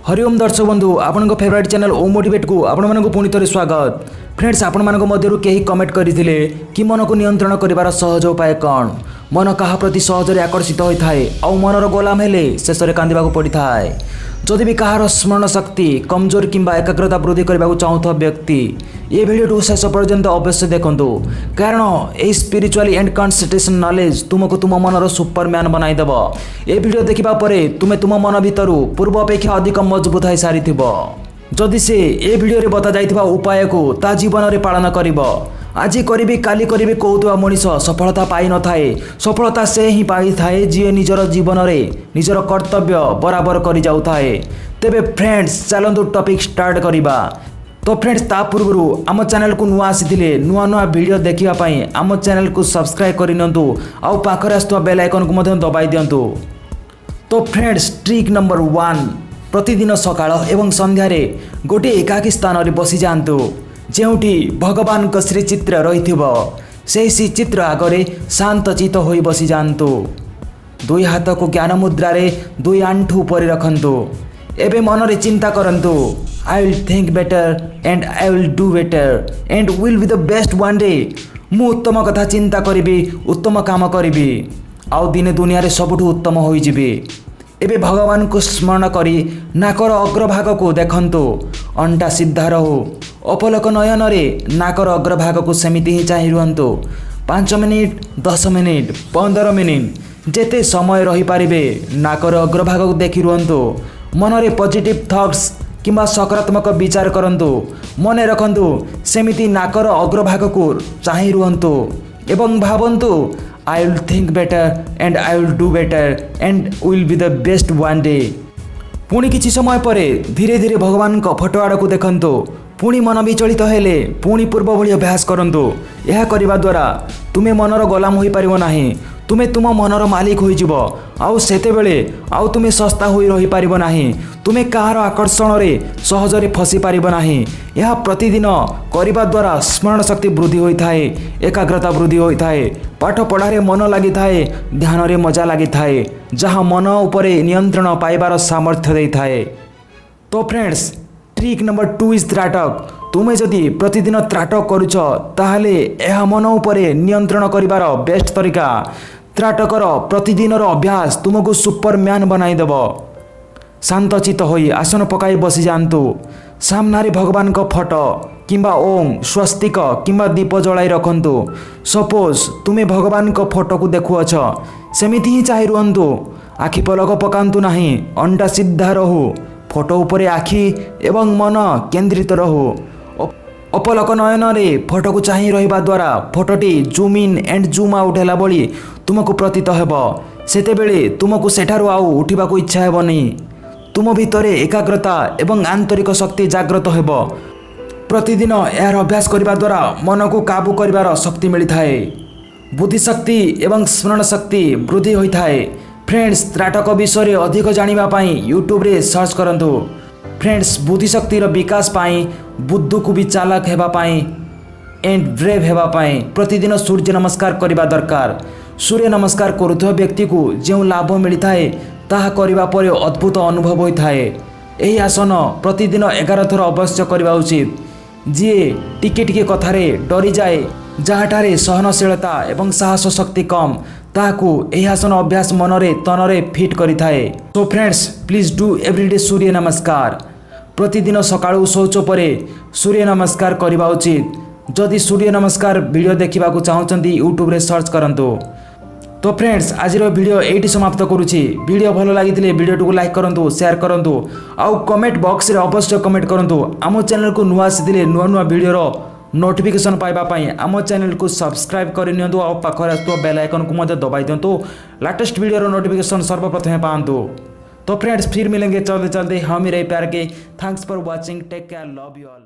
ହରିଓମ ଦର୍ଶକ ବନ୍ଧୁ, ଆପଣଙ୍କ ଫେଭରାଇଟ୍ ଚ୍ୟାନେଲ୍ ଓ ମୋଟିଭେଟ୍କୁ ଆପଣମାନଙ୍କୁ ପୁଣି ଥରେ ସ୍ୱାଗତ। ଫ୍ରେଣ୍ଡସ୍, ଆପଣମାନଙ୍କ ମଧ୍ୟରୁ କେହି କମେଣ୍ଟ କରିଥିଲେ କି ମନକୁ ନିୟନ୍ତ୍ରଣ କରିବାର ସହଜ ଉପାୟ କ'ଣ? ମନ କାହା ପ୍ରତି ସହଜରେ ଆକର୍ଷିତ ହୋଇଥାଏ ଆଉ ମନର ଗୋଲାମ ହେଲେ ଶେଷରେ କାନ୍ଦିବାକୁ ପଡ଼ିଥାଏ। ଯଦି ବି କାହାର ସ୍ମରଣ ଶକ୍ତି କମଜୋର କିମ୍ବା ଏକାଗ୍ରତା ବୃଦ୍ଧି କରିବାକୁ ଚାହୁଁଥିବା ବ୍ୟକ୍ତି ଏ ଭିଡ଼ିଓଟିକୁ ଶେଷ ପର୍ଯ୍ୟନ୍ତ ଅବଶ୍ୟ ଦେଖନ୍ତୁ, କାରଣ ଏହି ସ୍ପିରିଚୁଆଲି ଆଣ୍ଡ କନସେନ୍ଟ୍ରେସନ୍ ନଲେଜ ତୁମକୁ ତୁମ ମନର ସୁପରମ୍ୟାନ୍ ବନାଇଦେବ। ଏ ଭିଡ଼ିଓ ଦେଖିବା ପରେ ତୁମେ ତୁମ ମନ ଭିତରୁ ପୂର୍ବ ଅପେକ୍ଷା ଅଧିକ ମଜବୁତ ହୋଇସାରିଥିବ, ଯଦି ସେ ଏ ଭିଡ଼ିଓରେ ବତାଯାଇଥିବା ଉପାୟକୁ ତା ଜୀବନରେ ପାଳନ କରିବ। ଆଜି କରିବି, କାଲି କରିବି କହୁଥିବା ମଣିଷ ସଫଳତା ପାଇନଥାଏ। ସଫଳତା ସେ ହିଁ ପାଇଥାଏ, ଯିଏ ନିଜର ଜୀବନରେ ନିଜର କର୍ତ୍ତବ୍ୟ ବରାବର କରିଯାଉଥାଏ। ତେବେ ଫ୍ରେଣ୍ଡସ୍, ଚାଲନ୍ତୁ ଟପିକ୍ ଷ୍ଟାର୍ଟ କରିବା। ତ ଫ୍ରେଣ୍ଡସ୍, ତା ପୂର୍ବରୁ ଆମ ଚ୍ୟାନେଲକୁ ନୂଆ ଆସିଥିଲେ ନୂଆ ନୂଆ ଭିଡ଼ିଓ ଦେଖିବା ପାଇଁ ଆମ ଚ୍ୟାନେଲକୁ ସବସ୍କ୍ରାଇବ୍ କରିନିଅନ୍ତୁ ଆଉ ପାଖରେ ଆସୁଥିବା ବେଲ୍ ଆଇକନ୍କୁ ମଧ୍ୟ ଦବାଇ ଦିଅନ୍ତୁ। ତ ଫ୍ରେଣ୍ଡସ୍, ଟ୍ରିକ୍ ନମ୍ବର 1। ପ୍ରତିଦିନ ସକାଳ ଏବଂ ସନ୍ଧ୍ୟାରେ ଗୋଟିଏ ଏକାକୀ ସ୍ଥାନରେ ବସିଯାଆନ୍ତୁ, ଯେଉଁଠି ଭଗବାନଙ୍କ ଶ୍ରୀଚିତ୍ର ରହିଥିବ। ସେହି ଶ୍ରୀଚିତ୍ର ଆଗରେ ଶାନ୍ତଚିତ ହୋଇ ବସିଯାଆନ୍ତୁ। ଦୁଇ ହାତକୁ ଜ୍ଞାନ ମୁଦ୍ରାରେ ଦୁଇ ଆଣ୍ଠୁ ଉପରେ ରଖନ୍ତୁ। ଏବେ ମନରେ ଚିନ୍ତା କରନ୍ତୁ, "I will think better and I will do better and will be the best one day." ମୁଁ ଉତ୍ତମ କଥା ଚିନ୍ତା କରିବି, ଉତ୍ତମ କାମ କରିବି ଆଉ ଦିନେ ଦୁନିଆରେ ସବୁଠୁ ଉତ୍ତମ ହୋଇଯିବି। ଏବେ ଭଗବାନଙ୍କୁ ସ୍ମରଣ କରି ନାକର ଅଗ୍ରଭାଗକୁ ଦେଖନ୍ତୁ। ଅଣ୍ଟା ସିଧା ରହୁ। ଅପଲକ ନୟନରେ ନାକର ଅଗ୍ରଭାଗକୁ ସେମିତି ହିଁ ଚାହିଁ ରୁହନ୍ତୁ। 5 ମିନିଟ୍, 10 ମିନିଟ୍, 15 ମିନିଟ୍, ଯେତେ ସମୟ ରହିପାରିବେ ନାକର ଅଗ୍ରଭାଗକୁ ଦେଖି ରୁହନ୍ତୁ। ମନରେ ପଜିଟିଭ୍ ଥଟ୍ସ କିମ୍ବା ସକାରାତ୍ମକ ବିଚାର କରନ୍ତୁ। ମନେ ରଖନ୍ତୁ, ସେମିତି ନାକର ଅଗ୍ରଭାଗକୁ ଚାହିଁ ରୁହନ୍ତୁ ଏବଂ ଭାବନ୍ତୁ, "I will think better and I will do better and will be the best one day." ପୁଣି କିଛି ସମୟ ପରେ ଧୀରେ ଧୀରେ ଭଗବାନଙ୍କ ଫଟୋ ଆଡ଼କୁ ଦେଖନ୍ତୁ। ପୁଣି ମନ ବିଚଳିତ ହେଲେ ପୁଣି ପୂର୍ବ ଭଳି ଅଭ୍ୟାସ କରନ୍ତୁ। ଏହା କରିବା ଦ୍ୱାରା ତୁମେ ମନର ଗୋଲାମ ହୋଇପାରିବ ନାହିଁ, ତୁମେ ତୁମ ମନର ମାଲିକ ହୋଇଯିବ। ଆଉ ସେତେବେଳେ ଆଉ ତୁମେ ଶସ୍ତା ହୋଇ ରହିପାରିବ ନାହିଁ। ତୁମେ କାହାର ଆକର୍ଷଣରେ ସହଜରେ ଫସି ପାରିବ ନାହିଁ। ଏହା ପ୍ରତିଦିନ କରିବା ଦ୍ୱାରା ସ୍ମରଣ ଶକ୍ତି ବୃଦ୍ଧି ହୋଇଥାଏ, ଏକାଗ୍ରତା ବୃଦ୍ଧି ହୋଇଥାଏ, ପାଠ ପଢ଼ାରେ ମନ ଲାଗିଥାଏ, ଧ୍ୟାନରେ ମଜା ଲାଗିଥାଏ, ଯାହା ମନ ଉପରେ ନିୟନ୍ତ୍ରଣ ପାଇବାର ସାମର୍ଥ୍ୟ ଦେଇଥାଏ। ତ ଫ୍ରେଣ୍ଡସ୍, ଟ୍ରିକ୍ ନମ୍ବର 2 is ତ୍ରାଟକ। ତୁମେ ଯଦି ପ୍ରତିଦିନ ତ୍ରାଟକ କରୁଛ, ତାହେଲେ ଏହା ମନ ଉପରେ ନିୟନ୍ତ୍ରଣ କରିବାର ବେଷ୍ଟ ତରିକା। ତ୍ରାଟକର ପ୍ରତିଦିନର ଅଭ୍ୟାସ ତୁମକୁ ସୁପରମ୍ୟାନ୍ ବନାଇଦେବ। ଶାନ୍ତଚିତ୍ତ ହୋଇ ଆସନ ପକାଇ ବସିଯାଆନ୍ତୁ। ସାମ୍ନାରେ ଭଗବାନଙ୍କ ଫଟୋ କିମ୍ବା ଓಂ, ସ୍ୱସ୍ତିକ କିମ୍ବା ଦୀପ ଜଳାଇ ରଖନ୍ତୁ। ସପୋଜ୍ ତୁମେ ଭଗବାନଙ୍କ ଫଟୋକୁ ଦେଖୁଅଛ, ସେମିତି ହିଁ ଚାହିଁ ରୁହନ୍ତୁ। ଆଖି ପଲକ ପକାନ୍ତୁ ନାହିଁ। ଅଣ୍ଟା ସିଧା ରହୁ। ଫଟୋ ଉପରେ ଆଖି ଏବଂ ମନ କେନ୍ଦ୍ରିତ ରହୁ। ଅପଲକ ନୟନରେ ଫଟୋକୁ ଚାହିଁ ରହିବା ଦ୍ୱାରା ଫଟୋଟି zoom in and zoom out ହେଲା ଭଳି ତୁମକୁ ପ୍ରତୀତ ହେବ। ସେତେବେଳେ ତୁମକୁ ସେଠାରୁ ଆଉ ଉଠିବାକୁ ଇଚ୍ଛା ହେବନି। ତୁମ ଭିତରେ ଏକାଗ୍ରତା ଏବଂ ଆନ୍ତରିକ ଶକ୍ତି ଜାଗ୍ରତ ହେବ। ପ୍ରତିଦିନ ଏହାର ଅଭ୍ୟାସ କରିବା ଦ୍ୱାରା ମନକୁ କାବୁ କରିବାର ଶକ୍ତି ମିଳିଥାଏ, ବୁଦ୍ଧିଶକ୍ତି ଏବଂ ସ୍ମରଣ ଶକ୍ତି ବୃଦ୍ଧି ହୋଇଥାଏ। ଫ୍ରେଣ୍ଡସ୍, ତ୍ରାଟକ ବିଷୟରେ ଅଧିକ ଜାଣିବା ପାଇଁ ୟୁଟ୍ୟୁବରେ ସର୍ଚ୍ଚ କରନ୍ତୁ। ଫ୍ରେଣ୍ଡସ୍, ବୁଦ୍ଧିଶକ୍ତିର ବିକାଶ ପାଇଁ, ବୁଦ୍ଧୁକୁ ବି ଚାଲାକ ହେବା ପାଇଁ ଏଣ୍ଡ ବ୍ରେଭ୍ ହେବା ପାଇଁ ପ୍ରତିଦିନ ସୂର୍ଯ୍ୟ ନମସ୍କାର କରିବା ଦରକାର। ସୂର୍ଯ୍ୟ ନମସ୍କାର କରୁଥିବା ବ୍ୟକ୍ତିକୁ ଯେଉଁ ଲାଭ ମିଳିଥାଏ, ତାହା କରିବା ପରେ ଅଦ୍ଭୁତ ଅନୁଭବ ହୋଇଥାଏ। ଏହି ଆସନ ପ୍ରତିଦିନ 11 ଥର ଅବଶ୍ୟ କରିବା ଉଚିତ। ଯିଏ ଟିକେ ଟିକେ କଥାରେ ଡରିଯାଏ, ଯାହାଠାରେ ସହନଶୀଳତା ଏବଂ ସାହସ ଶକ୍ତି କମ୍, ତାହାକୁ ଏହି ଆସନ ଅଭ୍ୟାସ ମନରେ ତନରେ ଫିଟ୍ କରିଥାଏ। So friends, please do everyday Surya Namaskar. ପ୍ରତିଦିନ ସକାଳୁ ଶୌଚ ପରେ ସୂର୍ଯ୍ୟ ନମସ୍କାର କରିବା ଉଚିତ। ଯଦି ସୂର୍ଯ୍ୟ ନମସ୍କାର ଭିଡ଼ିଓ ଦେଖିବାକୁ ଚାହୁଁଛନ୍ତି, ୟୁଟ୍ୟୁବରେ ସର୍ଚ୍ଚ କରନ୍ତୁ। ତ ଫ୍ରେଣ୍ଡସ୍, ଆଜିର ଭିଡ଼ିଓ ଏଇଠି ସମାପ୍ତ କରୁଛି। ଭିଡ଼ିଓ ଭଲ ଲାଗିଥିଲେ ଭିଡ଼ିଓଟିକୁ ଲାଇକ୍ କରନ୍ତୁ, ସେୟାର କରନ୍ତୁ ଆଉ କମେଣ୍ଟ ବକ୍ସରେ ଅବଶ୍ୟ କମେଣ୍ଟ କରନ୍ତୁ। ଆମ ଚ୍ୟାନେଲକୁ ନୂଆ ଆସିଥିଲେ ନୂଆ ନୂଆ ଭିଡ଼ିଓର ନୋଟିଫିକେସନ୍ ପାଇବା ପାଇଁ ଆମ ଚ୍ୟାନେଲକୁ ସବସ୍କ୍ରାଇବ୍ କରିନିଅନ୍ତୁ ଆଉ ପାଖରେ ଆସୁଥିବା ବେଲ୍ ଆଇକନ୍କୁ ମଧ୍ୟ ଦବାଇ ଦିଅନ୍ତୁ। ଲାଟେଷ୍ଟ ଭିଡ଼ିଓର ନୋଟିଫିକେସନ୍ ସର୍ବପ୍ରଥମେ ପାଆନ୍ତୁ। ତ ଫ୍ରେଣ୍ଡସ୍, फिर मिलेंगे। चलते चलते हम ही रहे प्यार के। Thanks for watching, take care, love you all.